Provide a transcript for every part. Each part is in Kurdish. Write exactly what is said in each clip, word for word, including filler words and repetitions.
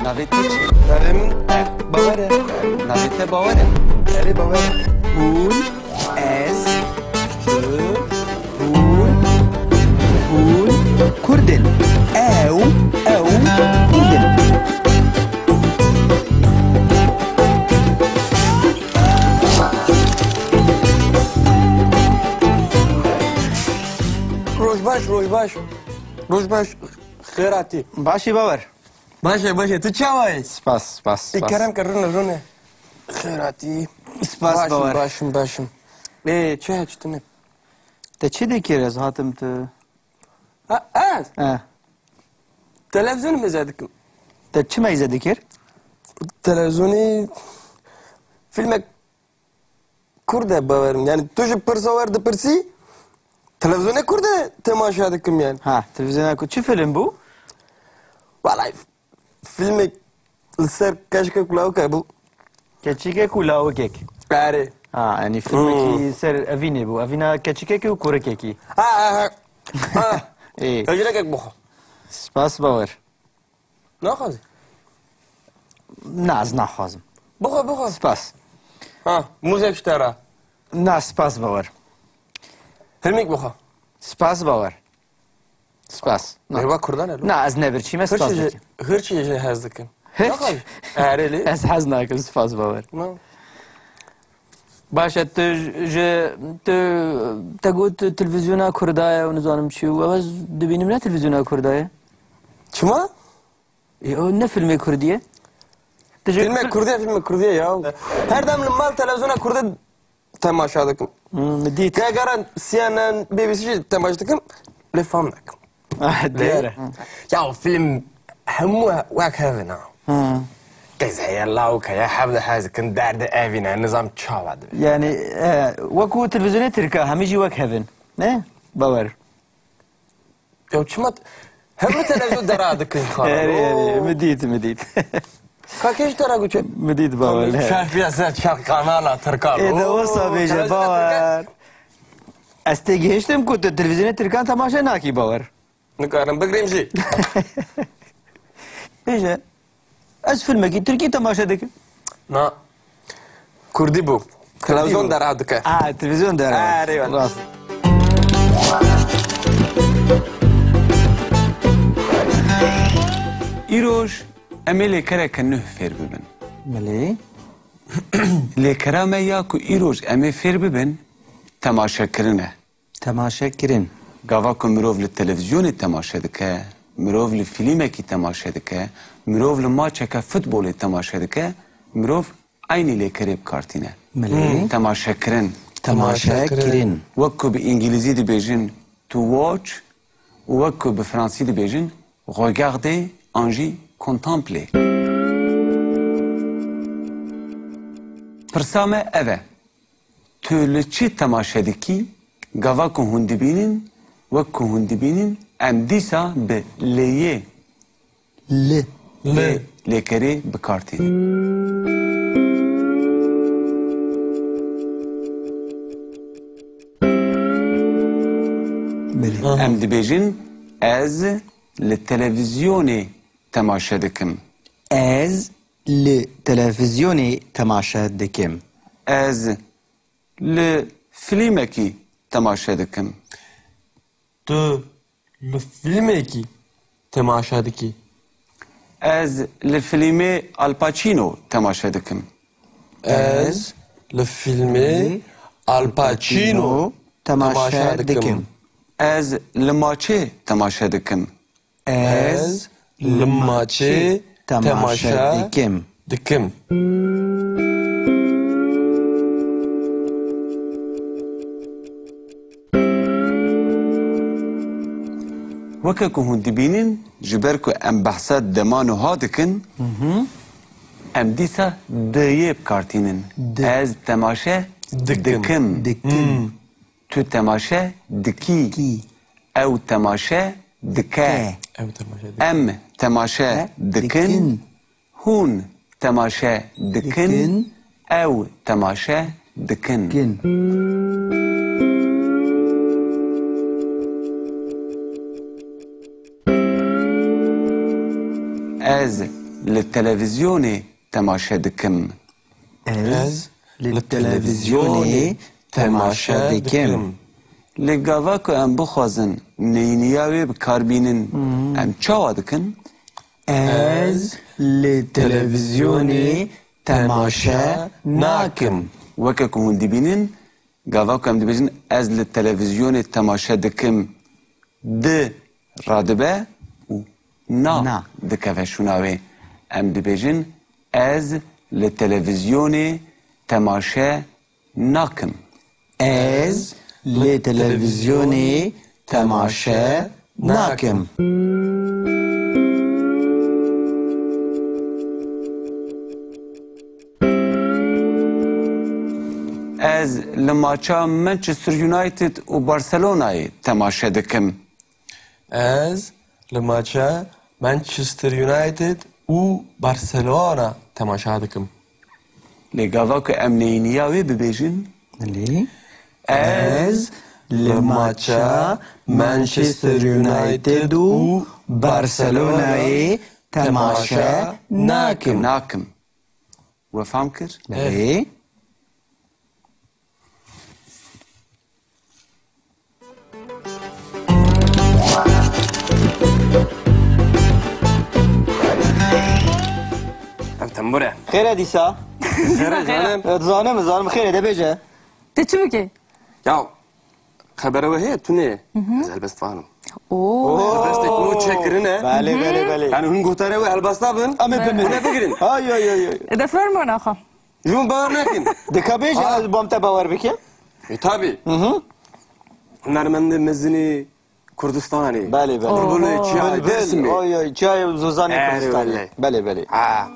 Navê te çi? Navê min Bawer e. Navê te Bawer e? Erê, Bawer e. Hûn, ez, tu, hûn, hûn Kurd in. Ew, ew Kurd in. Roj baş, roj baş. Roj baş, xêr hatî. Baş î Bawer. Baş e, baş e. Tu çawa yî? Spas, spas, spas. Ê, kerem ke, rûne, rûne. Xêr hatî. Spas, Bawer. Baş im, baş im, baş im. Ê, çi heye, çi tune? Te çi dikir, ez hatim tu? Ha, ez? He. Televîzyonê mêze dikim. Te çi mêze dikir? Televîzyonê fîlmek Kurd e, Bawer im. Yani tu ji pirsa wer dipirsî, televîzyonê Kurd e temaşe dikim yani. Ha, televîzyona Kurd. Çi fîlm bû? Vallahi fîlmek li ser keçikek û lawikek bû. Keçikek û lawikek. Erê. Ha, yani fîlmekî Hmm. ser evînê bû. Evîna keçikekî û kurikekî. Ha, ha, ha. Ha. Ê. Hejrekek bixwe. Spas, Bawer. Naxwazî? Na, ez naxwazim. Bixwe, bixwe. Spas. Ha, mûzek ji te re. Na, spas, Bawer. Hilmik bixwe. Spas, Bawer. Spas. Na. Merhaba Kurdan elo. Na, ez ne birçî me, spas dikim. Hirçî jî hez dikim. Hirç? Naxwazî? Erê lê. Ez hez nakim, spas, Bawer. Na. Baş e, tu ji, tu, te got televîzyona Kurda ye û nizanim çi û ew ez dibînim ne televîzyona Kurda ye. Çima? E, o ne filmê Kurdî ye? Tu ji Filmê fil- Kurdî ye, filmê Kurdî ye ya. Her dem li mal televîzyona Kurdî temaşa dikim. Hmm, min dît. Gegara C N N, B B C jî temaşa dikim, lê fam nakim. Ah, diyar e. Ya film hemû wek hev in ha. Hmm. Qîz heye, lawik heye, hev dihez dikin, derdê evîn e, nizam çawa dibe. Yani, e, wekû televîzyonê Tirka, hemî jî wek hev in. Ne? Bawer. Ya çima t-, hemû televîzyon dera dikin xwe. Erê, erê, Oo. Min dît, min dît. Ka kê ji te re guçe? Min dît, Bawer. Şef ya ser çar kanala Tirkan. Ê, de Oo, wisa bêje, televîzyona Bawer. Tirkan. Ez têgihiştim ku tu televîzyonê Tirkan temaşe nakî, Bawer. Nikarim bigirîm jî. Bêje. Ez filmekî Tirkî temaşe dikim. Na. Kurdî bû. Kurdî bû. Televîzyon dera dike. A, televîzyon dera. Erê, wele. Rast. Îroj em ê lêkereke nuh fêr bibin. Belê. Lêkera me ya ku îroj em ê fêr bibin, temaşekirin e. Temaşe kirin. Gava ku mirov li televîzyonê temaşe dike, mirov li fîlmekî temaşe dike, mirov li maçeke futbolê temaşe dike, mirov eynî lêkerê bi kar tîne. Belê. Hmm. Temaşe kirin. Temaşe kirin. Wek ku bi îngilîzî dibêjin to watch û wek ku bi fransî dibêjin regarder an jî contempler. Pirsa me ev e. Tu li çi temaşe dikî? Gava ku hûn dibînin, wek ku hûn dibînin, em dîsa bi lêyê, li, lê, lêkerê bi kar tînin. Belê. Em dibêjin, ez li televîzyonê temaşe dikim. Ez li televîzyonê temaşe dikim. Ez li fîlmekî temaşe dikim. Tu li fîlmekî temaşe dikî. Ez li fîlmê Al Pacino temaşe dikim. Ez li fîlmê Al Pacino temaşe dikim. Ez li maçê temaşe dikim. Ez li maçê temaşe dikim. Weke ku hûn dibînin, ji ber ku em behsa dema nuha dikin, em dîsa diyê bi kar tînin. Di. Ez temaşe dikim. Dikim. Hmm. Tu temaşe dikî. Kî. Ew temaşe dike. Ke. Ew temaşe dike. Em temaşe dikin. Hûn temaşe dikin. Dikin. Ew temaşe dikin. Kin. Ez li televîzyonê temaşe dikim. Ez li televîzyonê temaşe dikim. Lê gava ku em bixwazin neyîniya wê bi kar bînin, em çawa dikin? Ez li televîzyonê temaşe nakim. Weke ku hûn dibînin, gava ku em dibêjin, ez li televîzyonê temaşe dikim, di radibe û na Na. dikeve şûna wê. Em dibêjin, ez li televîzyonê temaşe nakim. Ez li televîzyonê temaşe nakim. Ez li maça Manchester United û Barcelonayê temaşe dikim. Ez li maça Manchester United û Barcelona temaşa dikim. Lê gava ku em neyîniya wê bibêjin? Belê. Ez li maça Manchester United û Barcelonayê temaşe nakim. Nakim. We fam kir? Belê. Ev tembur e. Xêr e dîsa? Xêr e, xêr e. Dizanim, dizanim, xêr e, de bêje. Te çi bike? Ya, xebere we heye, tune. Hı hı. Ez helbestvan im. Oo. Helbestek nû çêkirine. Belê, belê, belê. Yani hûn guhdarê wê helbesta bin. Em ê bimînin. Hûn ê bigirin. Ay, ay, ay, ay. E de fermo naxa. Ji min bawer nakin. Dika bêje, ez bom te bawer bikim. E, tabi. Hı hı. Hunermendê mezinê Kurdistanê. Belê, belê. Bulbulê çiya Dêrsimê. Oy, oy, çiya Zozanê Kurdistanê. Belê. Belê, belê. Ha.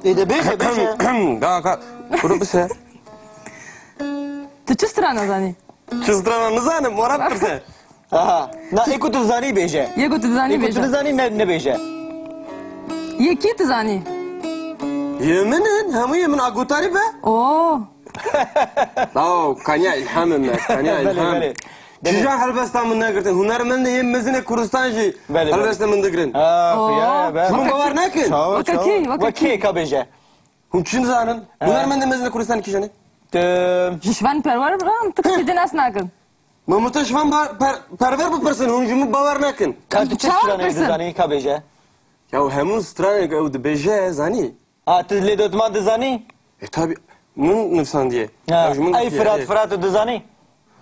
Ê de bêje, bêje. Ka, ka, kuru bise. Tu çi strana zanî? Çi strana nizanim, wara pirse. Aha. Na, ê ku tu dizanî bêje. Yê ku tu dizanî bêje. Ê ku tu dizanî ne, nebêje. Yê kî tu zanî? Yê min in, hemû yê min a gutarî be. Oo. Law, kaniya îlham me, kaniya îlham. Belê, belê. Çija helbesta min negirtin. Hunermendê yê mezin ê Kurdistan jî helbesta min digirin. Ah, ya, be. Hûn bawer nekin. Weke kî, weke kî. Weke kî ka bêje. Hûn çi nizanin? Hunermendê mezin ê Kurdistanê kîjan e? Ji Şivan Perwer re em tu kesî din nas nakin. Mamoste Şivan ba-, per-, Perwer bipirsin, hûn ji min bawer nekin. Ka tu çi stranê dizanî, ka bêje? Ya hemû stranê ew dibêje, zanî. A, tu lê dotman dizanî? E, tabi, min nivsandiye. Ha. Ew ji min. Ey Firat, Firat tu dizanî?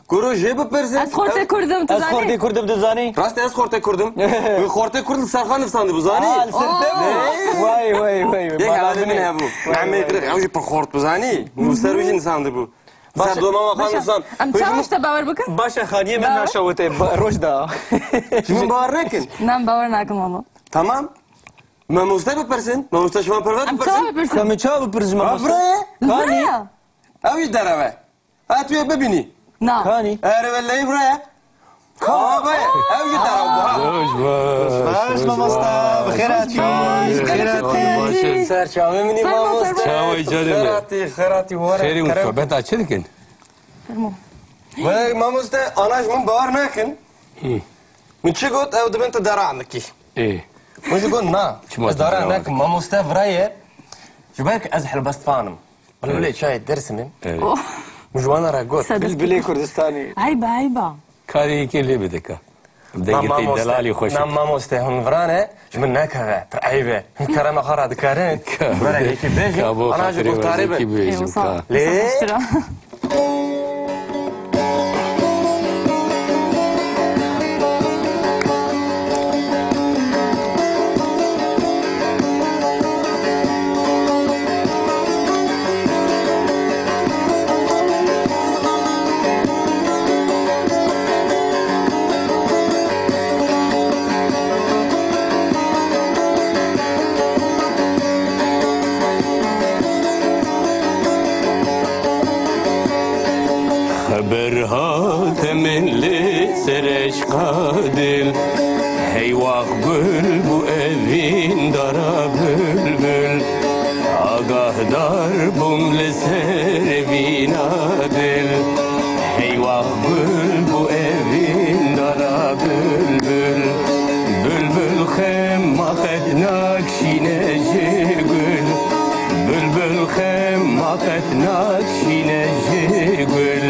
Kuro jê bipirsin. Ez xortê Kurdim, tu zanî? Ez xortê Kurdim, tu zanî? Rast e, ez xortê Kurdim. Min xortê Kurd li ser xwe nivsandibû, zanî? Aa, li ser te bû. Vay, vay, vay. Yek hevalê min hebû. Vay, vay. Ew jî pir xort bû, zanî? Min ser wî jî nivsandibû. Ser doma xwe nivsand. Em çawa ji te bawer bikin? Baş e, xaniyê min naşewite, ba-, roj da. Ji min bawer nekin. Nan bawer nakim ama. Tamam. Mamoste bipirsin. Mamoste Şivan Perwer bipirsin. Em çawa bipirsin? Ka min çawa bipirsin mamoste? Vira ye. Kanî? Vira ye. Ew jî derew e. Ha, tu yê bibînî. Na. Kanî? Erê wellehî vira ye. Ka? Ha, be. Ew jî derew bû, ha. Roj baş. Baş, mamoste. Bi xêr hatî. Bi xêr hatî. Ser çavê min î, mamoste. Çawê canê min. Xêr hatî, xêr hatî, were. Xêrê û sohbeta çi dikin? Fermo. Wê mamoste, ana ji min bawer nakin. Hı. Min çi got, ew dibin tu deran dikî. Ê. Min jî got, na. Çima ez tu deran deran nakim, dikî? Mamoste vira ye. Ji ber ku ez helbestvan im. Bilbilê çayê Dêrsimê. Ê. Oh. Min ji wan re got. Bilbilê Kurdistanê. Eyba, eyba. Karê yekê lê bide ka. Dengê te delalî xweş e. Na mamoste, hûn vira ne, ji min nekeve, pir eyb e. Hûn kerema xwe re dikarin. Were yekî bêjin, ana ji guhdarê bin. Yekî bêjin, ka. Lê? Xeber hate min li ser eşqa dil, heywax gul bû evîn dara bilbil. Agahdar bûm li ser vîna dil, heywax gul bû ev Qet nakşîne ji gul.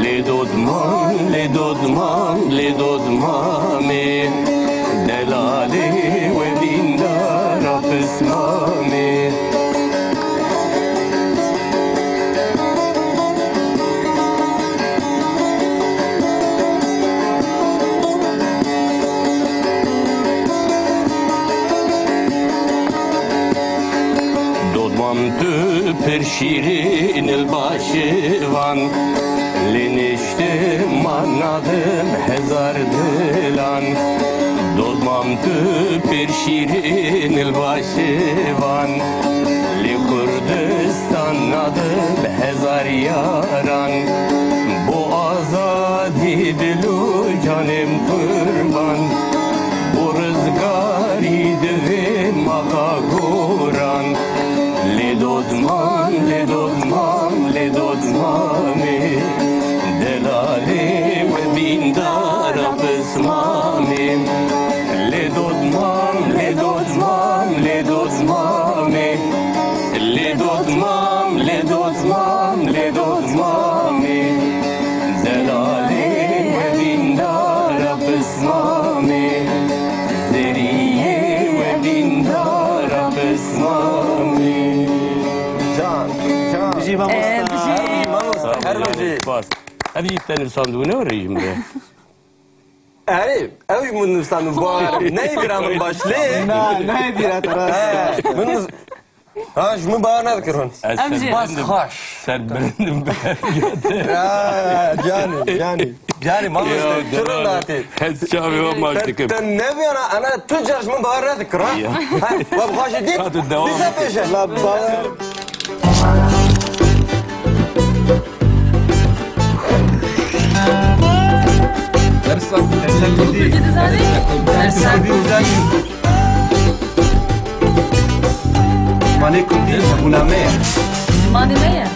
Lê dodman, lê dodman, lê dodmamê, delalê we dîndara pismamê. Dodmam tu pir şîrîn il başivan, lê niştiman nadim hezar dilan. Dodmam tu pir şîrîn il başivan, lê Kurdistan nadim hezar yaran. Bo azadî dil û canêm qurban, bo rizgarî divê maxa goran. Lê dodman, lê dodman, lê dodmamê, delalê we dîndara pismamê. Lê dodman, lê dodman, lê dodmamê. Lê dodmam, lê dodmam, lê dodmamê, delalê we dîndara pismamê, zeriyê we dîndara pismamê. Can, can. Bijî mamosta. Ee, bijî. Her bijî mamosta, her bijî. Spas. Ev jî te nivîsandibû ne rejîm de? Erê, ew ji min nivîsandin, bar neyê bîra min baş lê. Na, neyê bîra te rast. He, min niv-, ha, ji min bar nedikir hûn. Ez Em jî. Spas xweş. Serbilind im bi heviyê te. Ya, canî, canî. Canî, mamoste, Ya, çi rûnatê? Ez çavê we maç dikim. Te, te nebiyana, ana tu car ji min bar nedikir, ha? Ya. Ha, we bi xwe jî dît? Ha, tu devam Dîsa et. Pêşe. La bawer. Dersa Kurdî dizanî? Dersa Kurdî dizanî? Zimanê Kurdî zibûna me ye. Zimanê me ye.